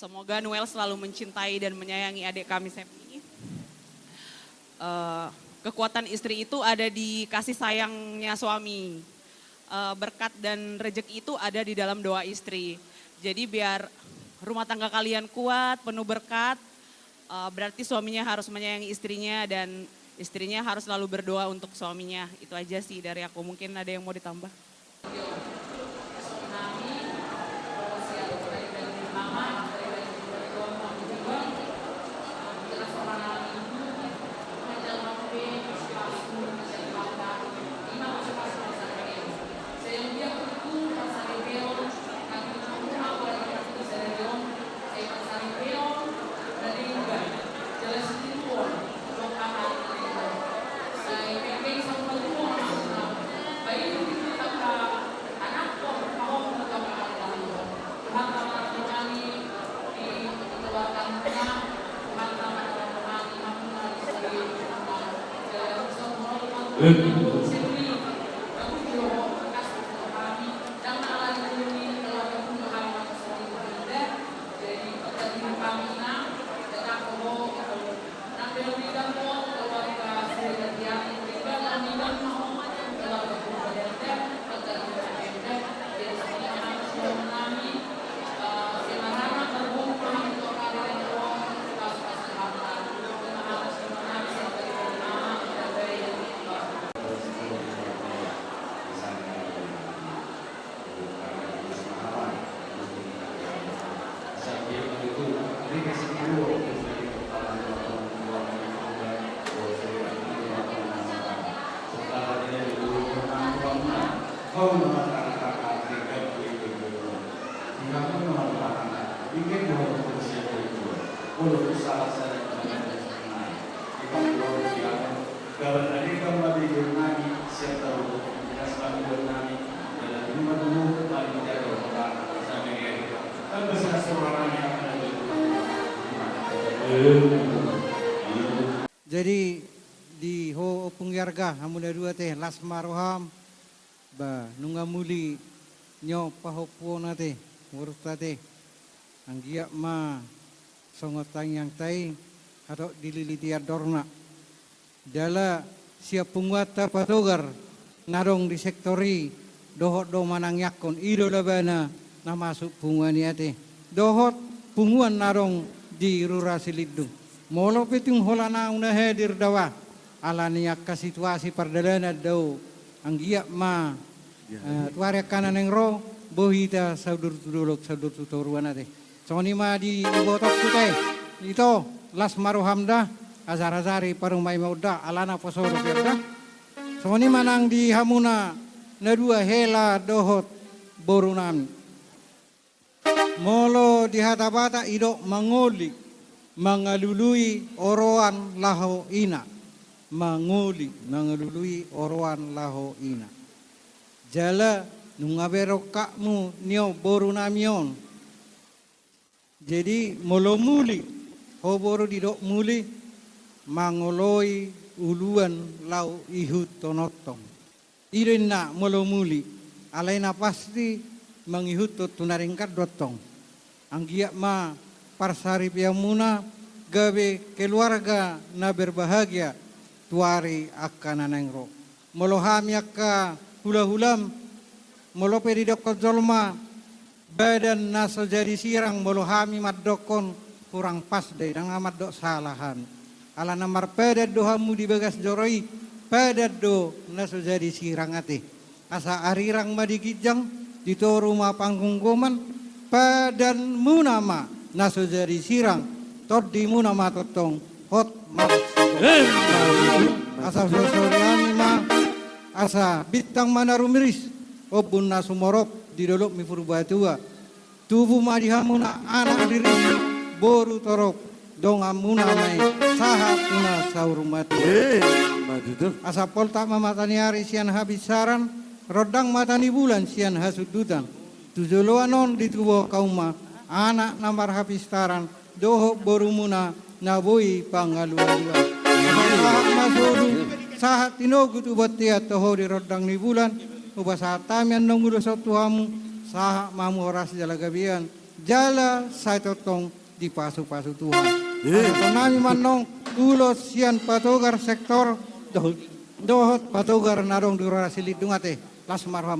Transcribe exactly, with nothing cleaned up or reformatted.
Semoga Noel selalu mencintai dan menyayangi adik kami Septi. Eh, kekuatan istri itu ada di kasih sayangnya suami. Eh, berkat dan rezeki itu ada di dalam doa istri. Jadi biar rumah tangga kalian kuat, penuh berkat, eh, berarti suaminya harus menyayangi istrinya dan istrinya harus selalu berdoa untuk suaminya. Itu aja sih dari aku. Mungkin ada yang mau ditambah? Jadi, di ho ompung i arga, hamu na dua ate, las ma roham. Ba, nunga muli nyo pahompuon ate, borunta ate. Anggiat ma songon tangiangta i, hatop dililiti andorna. Jala sian punguanta Patogar na adong di sektor i, dohot do manangiangkon, i do labana na masuk punguan i ate. Dohot punguan na adong di Rura Silindung. Molo pe tung holan au na hadir dawa, ala ni angka situasi pardalanan do, anggiat ma, eh, tu ari angka na naeng ro, boi hita saur tu dolok, saur tu toruan ate. Songon i ma di ibotongku ate, ito, las ma roham da, ajar-ajari parumaenmon da, alana poso dope da. Songon i ma nang di hamuna na dua hela dohot borunami. Molo di hata Batak didok mangoli, mangalului oroan laho ina. Mangoli, mangalului oroan laho ina. Jala nunga be rongkapmu nion borunami on. Jadi molo muli, ho boru didok muli, mangoloi uluan laho ihuthon tong. I do inna molo muli, alai na pasti mangihuthon tu na ringkot do tong. Anggiat ma parsaripeonmuna gabe keluarga na berbahagia tu ari angka na naeng ro. Molo hami angka hula-hulam, molo pe didokkon jolma, badan na so jadi sirang, molo hami mandokkon, hurang pas do i, ndang na mandok salah hami. Alana marpadan do hamu di bagas joro i, padan do na so jadi sirang ate. Asa arirang ma di ginjang, di toru ma panggomgoman, padanmuna ma na so jadi sirang, tondimuna ma tongtong hot marsi. Asa so soriami ma, asa bintang ma na rumiris, ombun na sumorop di dolokmi Purbatua. Tubu ma di hamuna anak riris, boru torop, donganmuna ma i sahat tu na saur matua. Eh, ma tutu. Asa poltak ma mata ni ari sian hapinsaran, rondang mata ni bulan sian hasundutan. Tu joloan on ditubuhon hamu ma anak na marhapinsaran, dohot borumuna na boi pangalualuan. Sahat ma sodu, sahat tinogu tu bontean toho di rondang ni bulan, hupasahat hami annon ulos on tu hamu, sahat ma hamu horas jala gabean, jala sai tongtong dipasupasu Tuhan. Asa nami ma annon ulos sian Patogar sektor dohot, dohot Patogar na adong di Huta Silindung ate. Las ma roham.